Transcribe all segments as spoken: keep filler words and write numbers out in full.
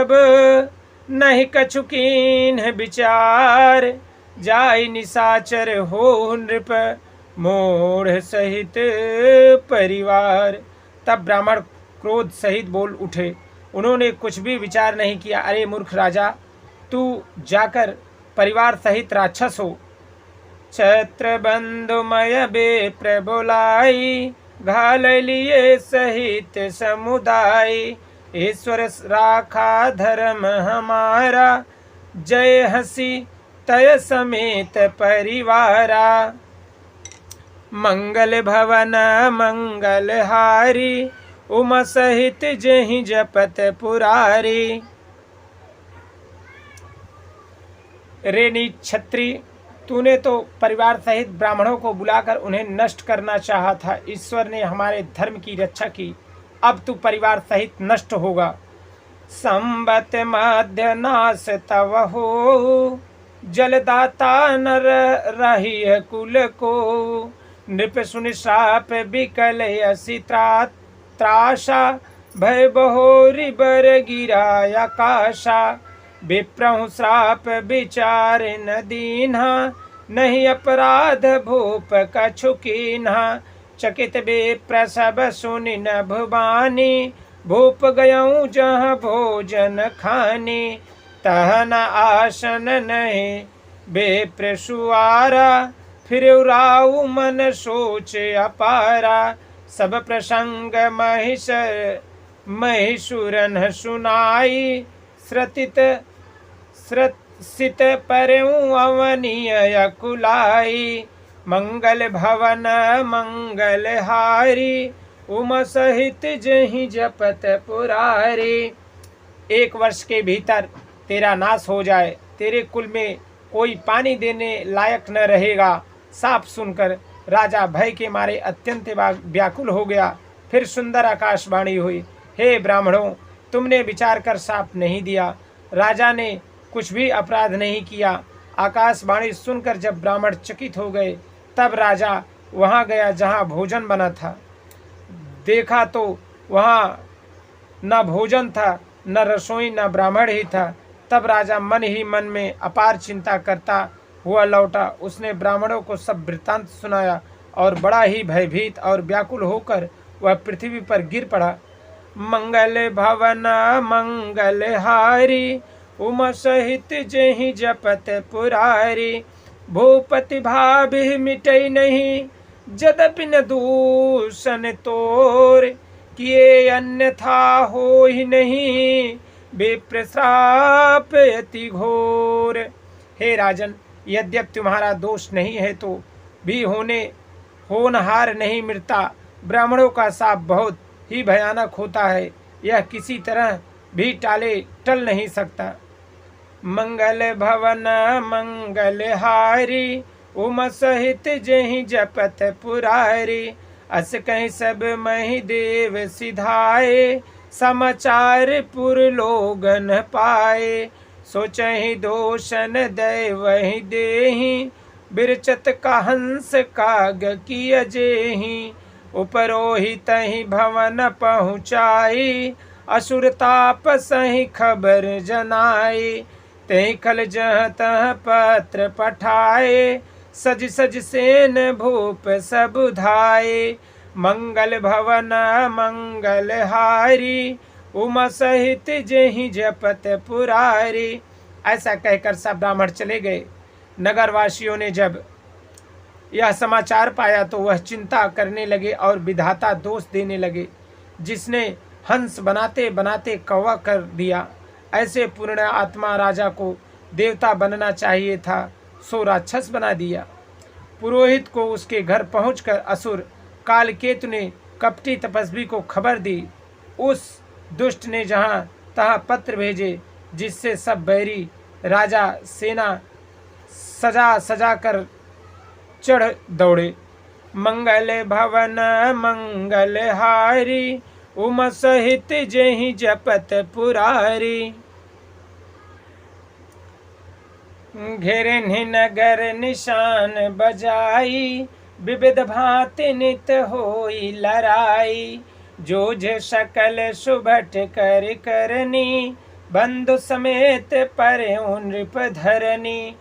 अब नहीं कछु कीन्ह विचार, जाय निशाचर होहु नृप मूढ़ सहित परिवार। तब ब्राह्मण क्रोध सहित बोल उठे। उन्होंने कुछ भी विचार नहीं किया। अरे मूर्ख राजा, तू जाकर परिवार सहित राक्षस हो। छत्र बंधु मय विप्र बोलाई, घाल लिए सहित समुदाय। ईश्वर राखा धर्म हमारा, जय हँसी तय समेत परिवारा। मंगल भवन मंगल हारी, उमा सहित जेहि जपत पुरारी। रे नीच छत्री, तूने तो परिवार सहित ब्राह्मणों को बुलाकर उन्हें नष्ट करना चाहा था। ईश्वर ने हमारे धर्म की रक्षा की, अब तू परिवार सहित नष्ट होगा। संबत मध्य नाश तव हो, जलदाता नर रहिय कुल को। नृप सुनि श्राप बिकल असी त्रा-, त्रासा, भय बहोरि बर गिरा अकासा। विप्रहु श्राप विचार न दीन्हा, नहीं अपराध भूप कछु कीन्हा। चकित विप्र सब सुनि नभ बानी, भूप गयउँ जहाँ भोजन खानी। तह न आसन नहीं विप्र सुआरा, फिर राउ मन सोच अपारा। सब प्रसंग महिष-, महिषुरन सुनाई, श्रतित श्रसित परेउ अवनीय अकुलाई। मंगल भवन मंगल हारी, उमा सहित जेहि जपत पुरारी। एक वर्ष के भीतर तेरा नाश हो जाए, तेरे कुल में कोई पानी देने लायक न रहेगा। साप सुनकर राजा भय के मारे अत्यंत व्या-, व्याकुल हो गया। फिर सुंदर आकाशवाणी हुई, हे ब्राह्मणों, तुमने विचार कर साप नहीं दिया। राजा ने कुछ भी अपराध नहीं किया। आकाशवाणी सुनकर जब ब्राह्मण चकित हो गए, तब राजा वहाँ गया जहाँ भोजन बना था। देखा तो वहाँ न भोजन था, न रसोई, न ब्राह्मण ही था। तब राजा मन ही मन में अपार चिंता करता हुआ लौटा। उसने ब्राह्मणों को सब वृत्तांत सुनाया और बड़ा ही भयभीत और व्याकुल होकर वह पृथ्वी पर गिर पड़ा। मंगल भवन मंगल हारी, उमा सहित जेहि जपत पुरारी। भूपति भाभी मिटै नहीं, जदपि न दूषन तोर, किए अन्यथा होहि नहीं, विप्र श्राप अति घोर। हे राजन, यद्यप तुम्हारा दोष नहीं है तो भी होने, होनहार नहीं मिटता। ब्राह्मणों का साप बहुत ही भयानक होता है, यह किसी तरह भी टाले, टल नहीं सकता। मंगल भवन मंगल हारी, उमा सहित जेहि जपत पुरारी। अस कहि सब महि देव सिधाए, समाचार पुर लोगन पाए। सोचहि दोषन दैवहि देहि, बिरचत का हंस काग किय जेहि। उपरोहि तहि भवन पहुँचाई, असुर तापसहि खबर जनाई। तेहि खल जह तह पत्र पठाए, सज सज सेन भूप सब धाए। मंगल भवन मंगल हारी, उमा सहित जेहि जपत पुरारी। ऐसा कहकर सब ब्राह्मण चले गए। नगरवासियों ने जब यह समाचार पाया तो वह चिंता करने लगे और विधाता दोष देने लगे, जिसने हंस बनाते बनाते कौवा कर दिया। ऐसे पूर्ण आत्मा राजा को देवता बनना चाहिए था, सो राक्षस बना दिया। पुरोहित को उसके घर पहुंचकर असुर कालकेतु ने कपटी तपस्वी को खबर दी। उस दुष्ट ने जहाँ तहाँ पत्र भेजे, जिससे सब बैरी राजा सेना सजा सजा कर चढ़ दौड़े। मंगल भवन मंगल हारी, उमा सहित जेहि जपत पुरारी। घेरन्हि नगर निशान बजाई, विविध भांति नित होई लड़ाई। जोझ सकल सुभट कर करनी, बंधु समेत परेउ नृप धरनी,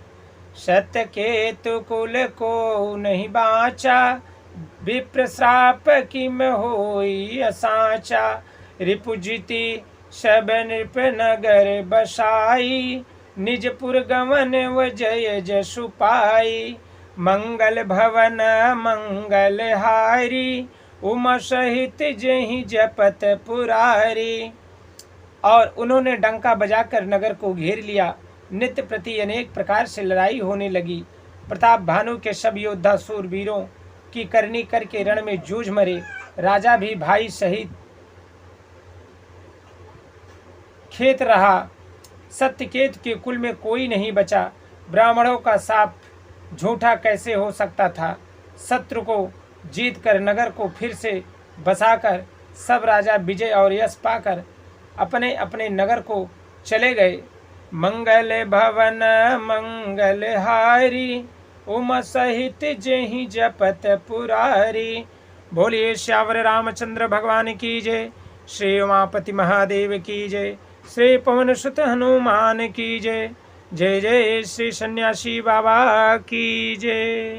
सत्यकेतु कुल को नहीं बाँचा। विप्र श्राप किम होई असाँचा, रिपु जिति सब नृप नगर बसाई। निज पुर गवन व जय जसु पाई, मंगल भवन मंगल हारी। उमा सहित जेहि जपत पुरारी। और उन्होंने डंका बजाकर नगर को घेर लिया। नित्य प्रति अनेक प्रकार से लड़ाई होने लगी। प्रताप भानु के सब योद्धा सूरवीरों की करनी करके रण में जूझ मरे। राजा भी भाई सहित खेत रहा। सत्यकेतु के कुल में कोई नहीं बचा। ब्राह्मणों का शाप झूठा कैसे हो सकता था? शत्रु को जीतकर नगर को फिर से बसाकर सब राजा विजय और यश पाकर अपने अपने नगर को चले गए। मंगल भवन मंगल हारी, उमा सहित जेहि जपत पुरारी। बोलिए सियावर रामचंद्र भगवान की जय, श्री उमापति महादेव की जय, श्री पवन सुत हनुमान की जय, जय जय श्री सन्यासी बाबा की जय।